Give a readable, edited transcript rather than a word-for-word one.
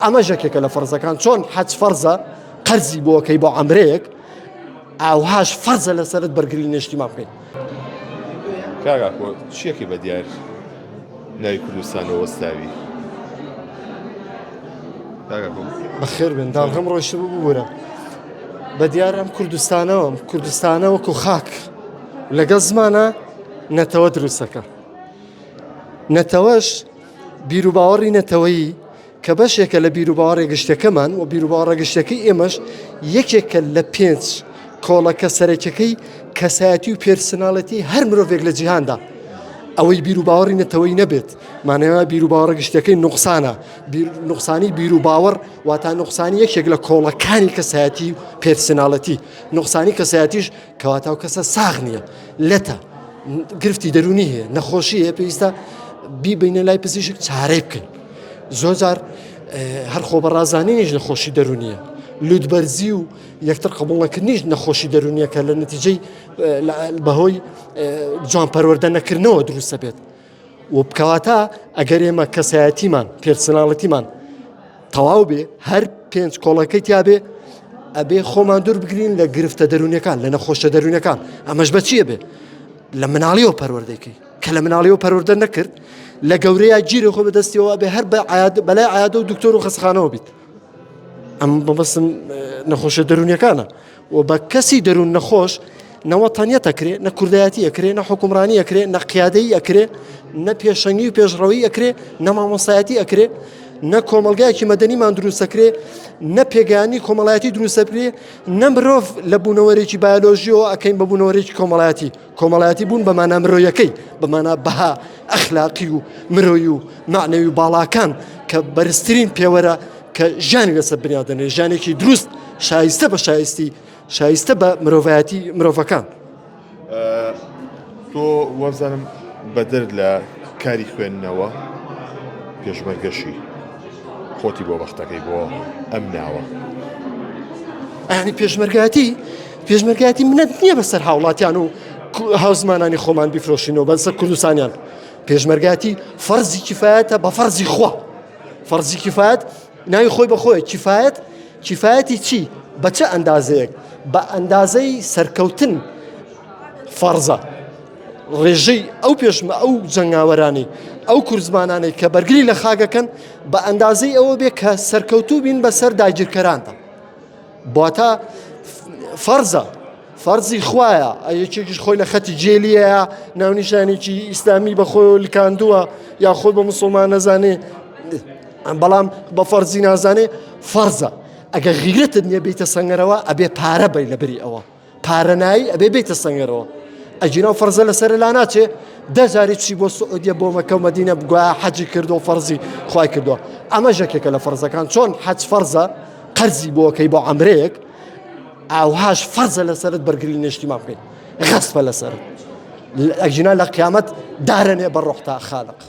ئەمەش یەکێکە لە فەرزەکان چۆن حەج فەرزە قەرزی بۆکەی بۆ عەمرەیەک ئاوهاش فەرزە لەسەرت بەرگری نیشتیمان بکەیت. کاک ئاکۆ چیەکەی بە دیار ناوی کوردستانەوە وەستاوی؟ کاک ئاکۆ. بەخێر بێن داڵغەم ڕۆیشتبوو ببورە بە دیار ئەم کوردستانەوە کوردستانە وەکو خاک لەگەڵ زمانە نەتەوە دروستەکە نەتەوەش بیروباوەڕی نەتەوەیی کە بەشێکە لە بیروباوەڕە گشتیەکەمان و بیروباوەڕە گشتیەکەی ئێمەش یەکێکە لە پێنج کۆڵەکە سەرەکیەکەی کەسایەتی و personality هەر مرۆڤێک لە جیهاندا ئەوەی بیروباوەڕی نەتەوەی نەبێت مانەوە بیروباوەڕە گشتەکەی نوقسانە نوقسانی بیروباوەڕ واتا نوقسانی یەکێک لە کۆڵەکانی کەسایەتی و personality نوقسانی کەسایەتیش کەواتە ئەو کەسە ساغ نییە لەتە گرفتی دەرونی هەیە نەخۆشی هەیە پێویستە بیبینە لای پزیشک چارەی بکەین زۆر جار هەر خۆ بەڕازانینیش نەخۆشی دەرونیە لوتبەرزی و یەکتر قبوڵنەکردنیش نەخۆشی دەرونیەکە لە نەتیجەی بەهۆی جوان پەروەردە نەکردنەوە دروستە بێت و بکەواتە ئەگەر ئێمە کەسایەتیمان personality مان تەواو بێ هەر پێنج کۆڵەکەی تیاابێ ئەبێ خۆمان دوور بگرین لە گرفتە دەرونیەکان لە نەخۆشە دەرونەکان ئەمەش بەچیە بێ لە مناڵیەوە پەروەردەکەی کە لە مناڵیەوە پەروەردە نەکرد لە گەورەیە گیرە خۆ بەدەستیەوە بێ هەر بە بەلای عیادە و دکتۆر و خەسخانەوە بیت ئەم بەبەستم نەخۆشە دەرونیەکانە و بە کەسی دەروون نەخۆش نە وەتەنیەت ئەکرێ، نە کوردایەتی ئەکرێ، نە حوکمڕانی ئەکرێ، نە قیادەیی ئەکرێ، نە پێشەنگی و پێشڕەوی ئەکرێ، نە مامۆستایەتی ئەکرێ، نە کۆمەڵگایەکی مەدەنیمان دروست ئەکرێ، نە پێگەیاندنی کۆمەڵایەتی دروست ئەکرێ، نە مرۆڤ لە بوونەوەرێکی بایۆلۆژیەوە ئەکەین بە بوونەوەرێکی کۆمەڵایەتی. کۆمەڵایەتی بوون بە مانا مرۆیەکەی، بە مانا بەها ئەخلاقی و مرۆیی و مەعنەوی و باڵاکان کە بەرزترین پێوەرە کە ژیانی لەسەر بنیاد دەنێ، ژیانێکی دروست شایستە بە شایستی شایستە بە مرۆڤایەتی مرۆڤەکان. تۆ وابزانم بەدەر لە کاری خوێندنەوە پێشمەرگەشی خۆتی بۆ بەختەکەی بۆ ئەم ناوە. ئەیانی پێشمەرگایەتی پێشمەرگایەتی منەت نییە بەسەر هاوڵاتیان و هاوزمانانی خۆمان بیفرۆشینەوە بەسەر کوردستانیان پێشمەرگاتی فەرزی کیفایەتە بە فەرزی خوا فەرزی کیفایەت ناوی خۆی بە خۆی کیفایەت کیفایەتی چی بە چە ئەندازەیەک بە ئەندازەی سەرکەوتن فەرزە ڕێژەی ئەو پێشمە ئەو جەنگاوەرانی ئەو کورزمانانەی کە بەرگری لە خاگەکەن بە ئەندازەی ئەوە بێ کە سەرکەوتوو بین بەسەر داگیرکەراندا بۆتە فەرزە فەرزی خوایە یەکێکیش خۆی لە خەتی جێلیەیە ناونیشانێکی ئیسلامی بە خۆی لکاندووە یا خۆی بە مسلمان نەزانێ بەڵام بە فەرزی نازانێ فەرزە ئەگە غیرەتت نییە بیتە سەنگەرەوە ئەبێ پارە بی لە بری ئەوە پارەنایی ئەبێ بیتە سەنگەرەوە ئەگینا فەرزە لەسەر لا ناچێ دەجاری چی بۆ سعودیە بۆ مەکە و مەدینە بگوایە حەجی کردو فەرزی خوای کردووە ئەمە یەکێکە لە فەرزەکان چۆن حەج فەرزە قەرزی بۆکەی بۆ عەمرەیەک ئاوهاش فەرزە لەسەرت بەرگری نیشتیمان بکەیت غەسپە لەسەرت ئەگینا لە قیامەت دارەنێ بە ڕۆحتا خالق.